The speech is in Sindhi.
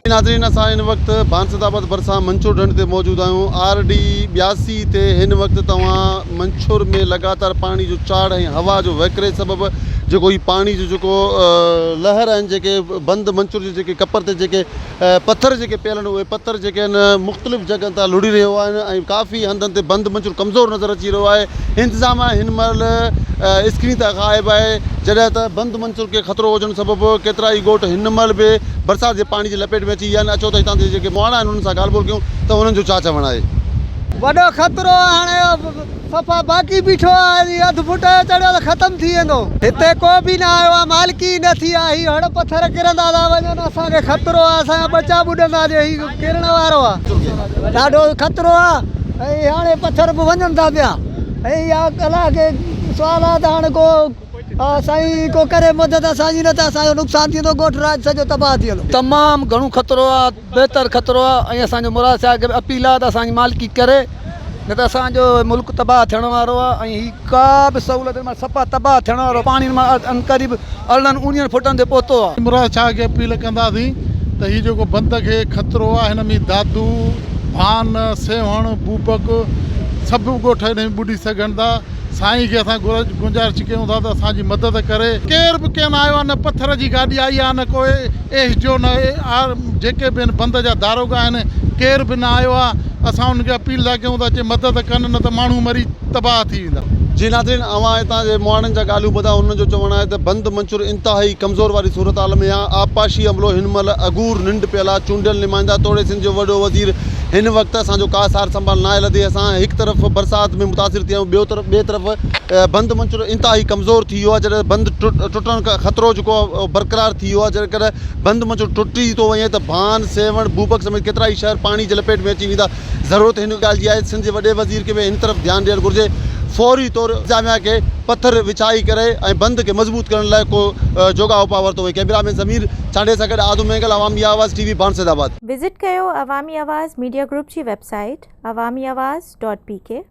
ناظرين اسان هن وقت بانسد آباد ڀرسان منڇور ڍنڍ تي موجود آهيون آر ڊي 82 تي هن وقت توهان منڇور ۾ لڳاتار پاڻي جو چاڙهه ۽ هوا جو وهڪري سبب جيڪو هي پاڻي جو جيڪو لهر آهن جيڪي بند منڇور جي جيڪي ڪپر تي جيڪي پٿر جيڪي پيل آهن اهي پٿر جيڪي آهن مختلف جڳهن تان لڙهي رهيو آهن ۽ ڪافي هنڌن تي بند منڇور ڪمزور نظر اچي رهيو آهي انتظاميا هن مهل اسڪرين تان غائب آهي جڏهن ته بند منڇور کي خطرو هجڻ سبب ڪيترائي ڳوٺ هن مهل به برسات جي پاڻي جي لپيٽ ۾ اچي ويا آهن اچو ته هتان جي جيڪي مهاڻا آهن انهن سان ڳالهه ٻولهه ڪيون ته انهن جو ڇا چوڻ آهي. وڏو خطرو آهي هاڻي صفا باقي بيٺو آ هي اڌ فوٽ جو چڙهيو ته ختم ٿي ويندو. هتي ڪو به نه آيو آ مالڪي ئي نه ٿي آ هي هڙ پٿر ڪرندا ٿا وڃن اسان کي خطرو آ اسان جا ٻچا ٻڏندا جي هي ڪرڻ وارو آ. ڏاڍو خطرو آ ۽ هاڻي پٿر به وڃن ٿا پيا ۽ اها الله کي سوال آ ته هاڻي ڪو سائين ڪو ڪري مدد اسان جي نه ته اسان جو نقصان ٿيندو ڳوٺ راڄ سڄو تباهه ٿي ويندو. تمام گهڻو خطرو آ. بهتر خطرو آ ۽ اسان جو مراد شاهه کي به اپيل آ ته اسان جي مالڪي ڪري نه ته اسان جو ملڪ تباهه ٿيڻ وارو آ ۽ هي ڪا به سهولت هن مهل صفا تباهه ٿيڻ وارو پاڻي هن مهل عنقريب ارڙهن اوڻيهن فوٽن تي پهتو آ. مراد شاهه کي اپيل ڪنداسين ته هي جيڪو بند کي خطرو آ هن ۾ دادو، ڀان، سيوهڻ، بوبڪ سڀ ڳوٺ هن ۾ ٻڏي سگهن ٿا. سائين کي اسان گذارش ڪيون ٿا ته اسان جي مدد ڪري. ڪير به ڪين آيو آهي نه پٿر جي گاڏي آئي آهي نه ڪو ايس ڊي او نه آر جيڪي به آهن بند جا داروغا آهن ڪير به نه آيو آهي اسان انهن کي اپيل ٿا ڪيون ته اچي مدد ڪن نه ته ماڻهو مري تباهه ٿي ويندا. جي ناظرين اوهان هتان جي مهاڻن جا ڳالهيون ٻڌا انهن جو چوڻ آهي ته بند منڇر انتهائي ڪمزور واري صورتحال ۾ آهي آبپاشي عملو هن مهل اگهور ننڊ پيل آهي چونڊيل نمائندا توڙي سنڌ جو وڏو وزير هن وقت اسان جو ڪا سار سنڀال ناهي لڌي اسان هڪ طرف برسات ۾ متاثر ٿي آهيون ٻيو طرف ٻئي طرف بند منڇر انتهائي ڪمزور ٿي ويو آهي جڏهن بند ٽٽڻ کا خطرو جيڪو آهي برقرار ٿي ويو آهي جيڪڏهن بند منڇر ٽٽي ٿو وڃي ته ڀان سيوهڻ بوبڪ سميت ڪيترائي شهر پاڻي جي لپيٽ ۾ اچي ويندا ضرورت هن ڳالهه جي آهي سنڌ جي وڏي وزير کي به هن طرف ڌيان ڏيڻ گهرجي فوري طور انتظاميا کي پٿر وڇائي ڪري ۽ بند کي مضبوط ڪرڻ لاء ڪو جوڳا اپاء ورتو وڃي ڪئميرا مين ضمير چانڊيي سان گڏ آدم مينگل عوامي آواز ٽي وي ڀان سيد آباد. وزٽ ڪيو عوامي آواز ميڊيا گروپ جي website Awami Awaz dot P K.